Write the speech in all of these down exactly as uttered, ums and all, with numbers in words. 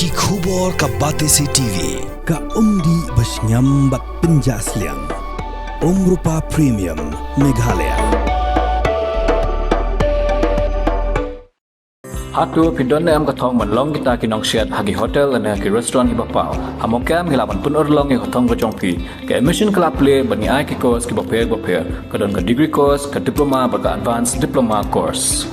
Ki khubor ka Batesi T V, ka umdih ba shngiam bad pynjah sliang. Umrupa Premium, Meghalaya. Hato phi don ne em ka thong ban long kita ki nongshet ha ki hotel ne ki restaurant kiba paw? Ha Mawkyrwat ngi lah ban pynurlong ïa ka thong ka jong phi. Ka admission ka la plie bad ngi ai ki course kiba pher ba pher. Ka don ka degree course, ka diploma bad ka advanced diploma course.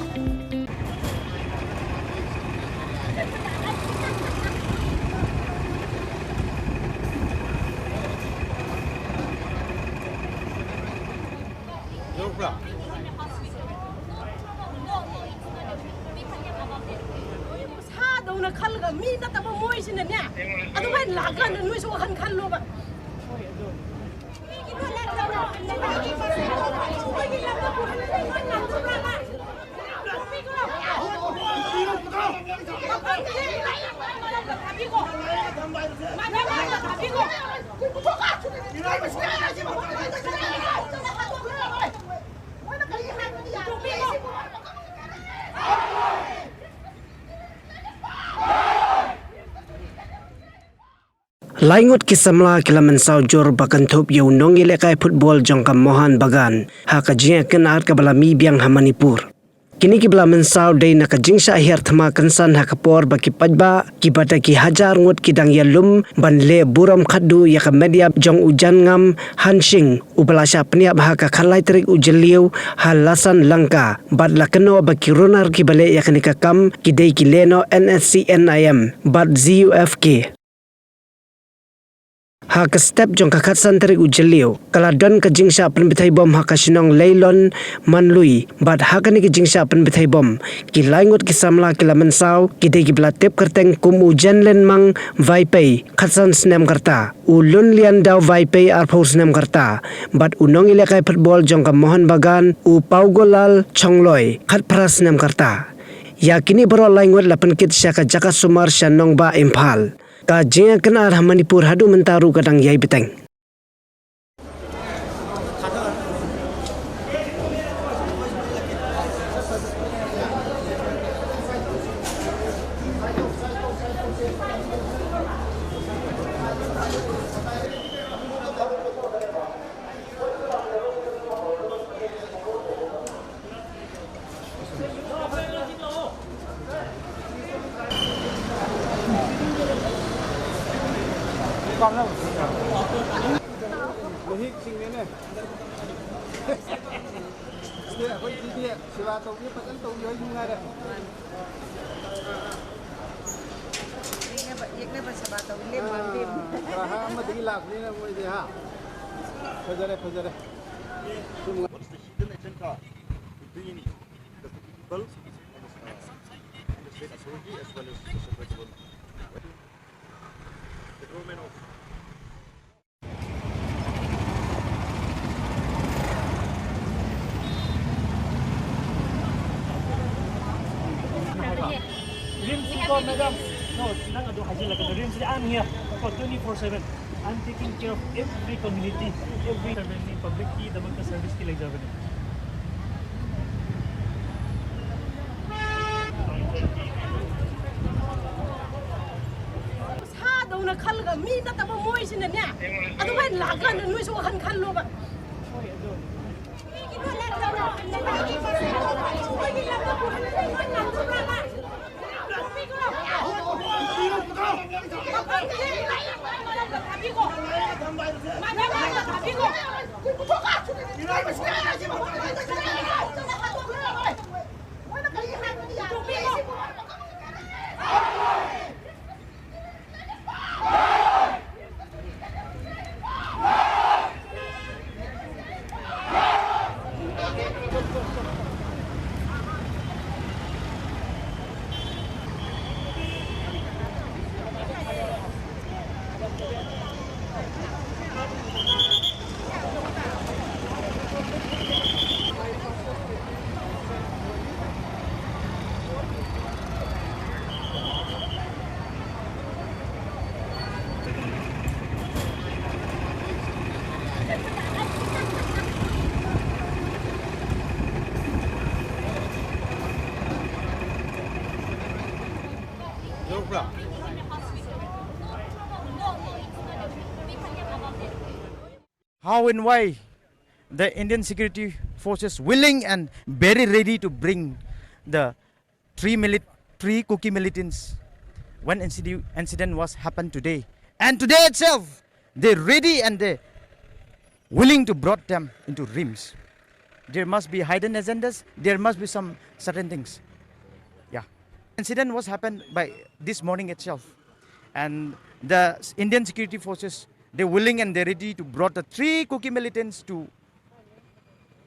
Sa dong na khal ga mi na ta ba moi sin na nya. Adu bai la ga na nui so khan khal lo ba. Lai ngut ki samla ki la mynsaw jur ba kynthup ïa u nongïalehkai football jong ka Mohun Bagan ha ka jingïakynad kaba la mih biang ha Manipur. Kine kiba la mynsaw dei na ka jingshah hiar thma kynsan ha ka por ba ki paidbah kiba da ki hajar ngut ki dang ïalum ban leh burom khatduh ïa ka met ïap jong u janngam Hansing uba la shah pynïap ha ka khatlai tarik u Jylliew ha Lasan Lanka, bad la kynnoh ba ki runar kiba leh ïa kane ka kam ki dei ki lehnoh N S C N I M bad Z U F K. Ha ka step jong ka khatsan tarik u Jylliew ka la don ka jingshah pynbthei bom ha ka shnong Leilon Manlui, bad ha kane ka jingshah pynbthei bom ki lai ngut ki samla ki la mynsaw, ki dei kiba la tip kyrteng kum u Jenlenmang Vaipei, khatsan snem ka rta, u Lunliandaw Vaipei, arphew snem ka rta, bad u nongïalehkai football jong ka Mohun Bagan, u Paugolal Chongloi, khatphra snem ka rta. Ïa kine baroh lai ngut la pynkit sha ka jaka sumar sha nongbah Imphal. Ka jingïakynad ha Manipur haduh mynta ruh ka dang ïai bteng. What is the hidden agenda between the people, uh, and the state authority as well as the central government? The government of RIMS ko, madam. No, nang adu haji lagi. RIMS, I'm here for twenty-four seven. I'm taking care of every community, every family, public ki, daman ka service ki lagi jaga ni. Sa dong na khal ga mi na ta ba moi sin na nya. Adu bai la ga na nui so khan khal lo ba. How and why the Indian security forces willing and very ready to bring the three milit-, three Kuki militants when incident, incident was happened today. And today itself, they're ready and they're willing to brought them into RIMS. There must be hidden agendas, there must be some certain things. Yeah. Incident was happened by this morning itself. And the Indian security forces, they're willing and they're ready to brought the three Kuki militants to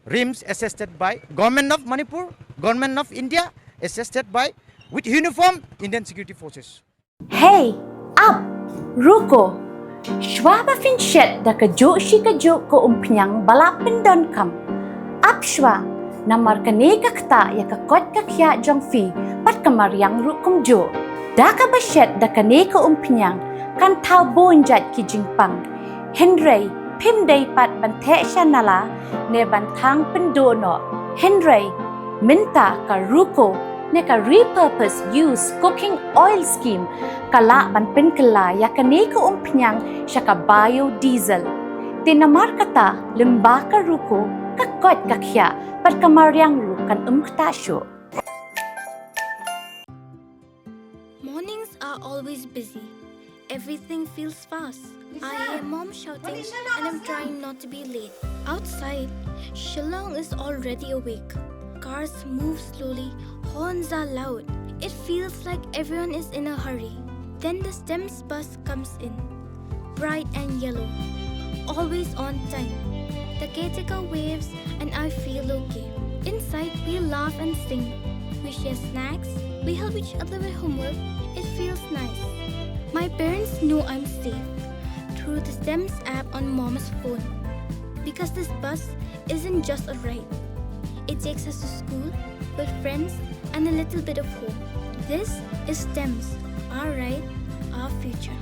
RIMS, assisted by Government of Manipur, Government of India, assisted by with uniform Indian security forces. Hei, ap, ruko. Shwa ba phin shet da kajuh shi kajuh ka umphniang ba la pyndonkam, ap shwa, namar kane ka ktah ïa ka koit ka khiah jong phi bad ka mariang ruh kumjuh. Da kaba shet da kane ka umphniang kan thaw bun jait ki jingpang. Hynrei phim dei pat ban theh sha nala ne ban thang pynduh noh. Hynrei mynta ka ruko ne ka repurpose use cooking oil scheme ka lah ban pynkylla ïa kane ka umphniang sha ka biodiesel. Te namar kata, lyngba ka ruko, ka koit ka khiah bad ka mariang ruh kan ym ktah shuh. Mornings are always busy. Everything feels fast. I hear mom shouting and I'm trying not to be late. Outside, Shillong is already awake. Cars move slowly, horns are loud. It feels like everyone is in a hurry. Then the STEMS bus comes in. Bright and yellow. Always on time. The caretaker waves and I feel okay. Inside, we laugh and sing. We share snacks. We help each other with homework. It feels nice. My parents know I'm safe through the STEMS app on mom's phone. Because this bus isn't just a ride, it takes us to school, with friends, and a little bit of home. This is STEMS, our ride, our future.